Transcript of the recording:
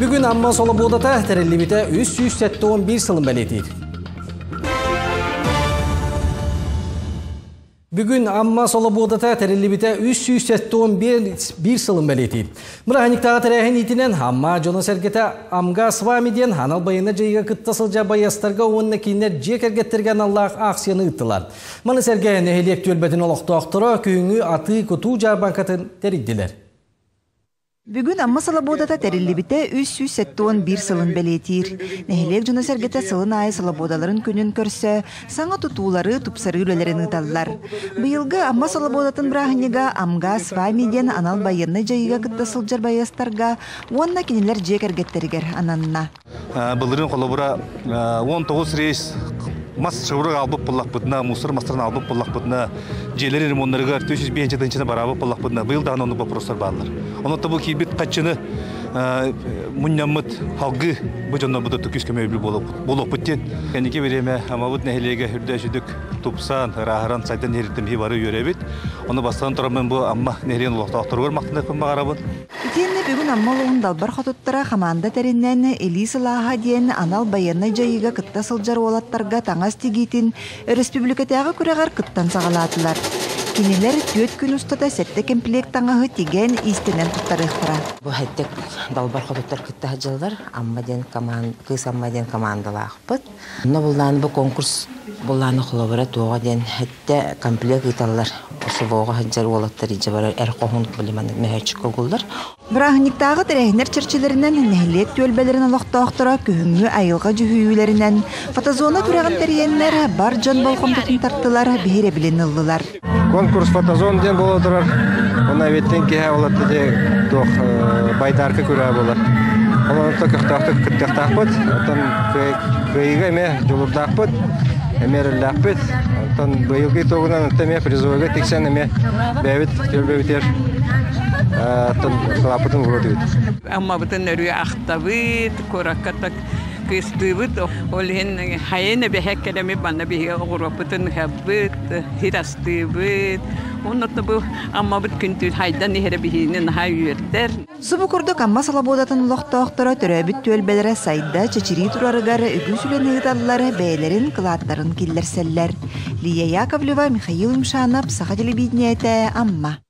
Бүгүн Амма Солобуодата тэриллибитэ 371 сылын бэлиэтиир. Бүгүн Амма Солобуодата тэриллибитэ 371 сылын бэлиэтиир. Бырааһынньыктааҕы тэрээһин иитинэн Амма дьоно-сэргэтэ Амга с вами диэн анал байыаннай дьайыыга кытта сылдьар байыастарга уонна кинилэр дьиэ кэргэттэргэ аналлаах аахсыйаны ыыттылар. Маны сэргэ нэһилиэк түөлбэтин олохтоохторо күһүҥҥү атыы-кутуу дьаарбаҥкатын тэрийдилэр. Бүгүн Амма Солобуодата тэриллибитэ 371 сылын бэлиэтиир. Нэһилиэк дьоно-сэргэтэ сылын аайы Солобуодаларын күнүн көрсө саҥа тутуулары, тупсарыы үлэлэрин ыыталлар. Быйылгы Амма Солобуодатын бырааһынньыга «Амга с вами» диэн анал байыаннай дьайыыга кытта сылдьар байыастарга уонна кинилэр дьиэ кэргэттэригэр ананна. Былырыын холобура 19 рейс мас шеврог албыт буоллахпытына, мусор мастарын албыт буоллахпытына, дьиэлэр ремоннарыгар 405 тыһыынчаны бараабыт буоллахпытына, быйыл даҕаны оннук боппуруостар бааллар. Онон бу киирбит хаччыны мунньаммыт халгыы бу дьоннорбут күүс көмө буолуохпут диэн. Кэнники бириэмэ Амабыт нэһилиэгэ үрдэ сүдүк тупсан, ырааһыран, сайдан иһириттэн биһи бары үөрэбит. Ону бастатан туран бу Амма нэһилиэгин олохтоохторугар махтаныахпын баҕарабын. Итиэннэ бүгүн Амма улууһун далбар хотуттара хамаанда тэринэн «Илии сылааһа» диэн анал байыаннай дьайыыга кытта сылдьар уолаттарга таҥас тигиитин өрөспүүбүлүкэтээҕи күрэҕэр кыттан саҕалаатылар. Кинилэр түөрт күн устата сэттэ кэмпилиэк таҥаһы тигэн, иистэнэн туттарыахтара. Бу хэттик далбар хотуттар кытта сылдьаллар. Амма диэн команд, Кыыс Амма диэн командалаахпыт. Онно буллаан бу конкурс буллааны холобура туоҕа диэн хэттэ комплект ыыталлар. Осубоҕа сылдьар уолаттар илдьэ барар эр хоһун билиманнык мөһөөччүк угуллар. Бырааһынньыктааҕы тэрээһиннэр чэрчилэринэн нэһилиэк түөлбэлэрин олохтоохторо күһүҥҥү айылҕа дьүһүйүүлэринэн фотозона күрэҕин тэрийэннэр бар дьон болҕомтотун тартылар, биһирэбилин ыллылар. Конкурс фотозон диэн буола турар. Онно эбиттин киһи ол туох байдарка күрэҕэ буолар. Онон көхтөөхтүк кыттыахтаахпыт. Оттон кыайыыга эмиэ дьулурдаахпыт, эмиэ эрэллээхпит. Оттон быйылгы итогунан эмиэ призовойга тиксэн эмиэ бэйэбит түөлбэбитигэр оттон кылааппытын уруотубут. Аммабытын өрүү ахтабыт, куоракка так кыстыыбыт. Ол иһин хайын эбэһэ кэлэмит манна биһиги оҕуруоппутун ыһабыт, сир астыыбыт. Онно бу Аммабыт күн-түүн хайдан иһэрэ биһигини наһаа үөрдэр. Субу курдук Амма Солобуодатын олохтоохторо төрөөбүт түөлбэлэрэ сайда, чэчирии турарыгар үгүс үлэни ыыталлар, бэйэлэрин кылааттарын киллэрсэллэр. Лия Яковлева, Михаил Юмшанов, Саха телевидениетэ, Амма.